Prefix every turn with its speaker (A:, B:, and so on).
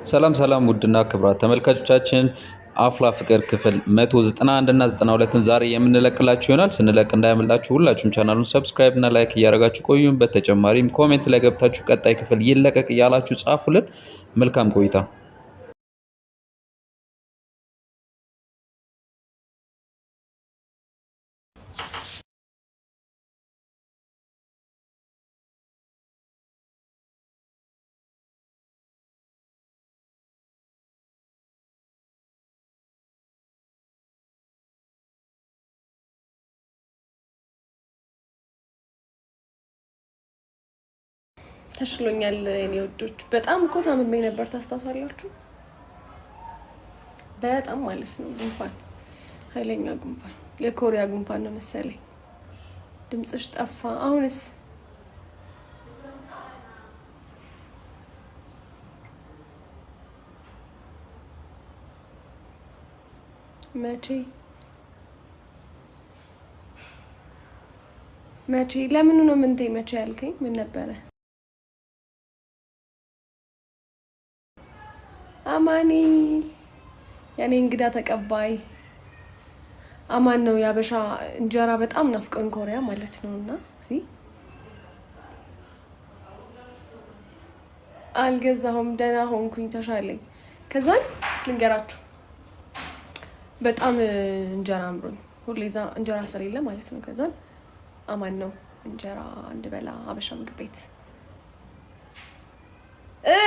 A: ሰላም ሰላም ውድና ክብራት ተመልካቾቻችን፣ አፍላ ፍቅር ክፍል 191 እና 92ን ዛሬ የምንለቅላችሁ ይሆናል። ስንለቅ እንዳያመልጣችሁ ሁላችሁም ቻናሉን subscribe እና like እያደረጋችሁ ቆዩን። በተጨማሪም comment ላይ ገብታችሁ ቀጣይ ክፍል ይለቀቅ እያላችሁ ጻፉልን። መልካም ቆይታ።
B: ተሽሎኛል የኔ ውዶች። በጣም እኮ ታምሜ ነበር ታስታውሳላችሁ? በጣም ማለት ነው። ጉንፋን፣ ኃይለኛ ጉንፋን፣ የኮሪያ ጉንፋን ነው መሰለኝ። ድምፅሽ ጠፋ። አሁንስ መቼ መቼ ለምኑ ነው ምንቴ መቼ ያልከኝ ምን ነበረ? አማኒ የኔ እንግዳ ተቀባይ አማን ነው። የአበሻ እንጀራ በጣም ናፍቀኝ ኮሪያ ማለት ነው። እና እዚህ አልገዛሁም። ደህና ሆንኩኝ፣ ተሻለኝ። ከዛን ልንገራችሁ በጣም እንጀራ አምሮኝ ሁሌ እዛ እንጀራ ስለሌለ ማለት ነው። ከዛን አማን ነው እንጀራ እንድበላ አበሻ ምግብ ቤት እ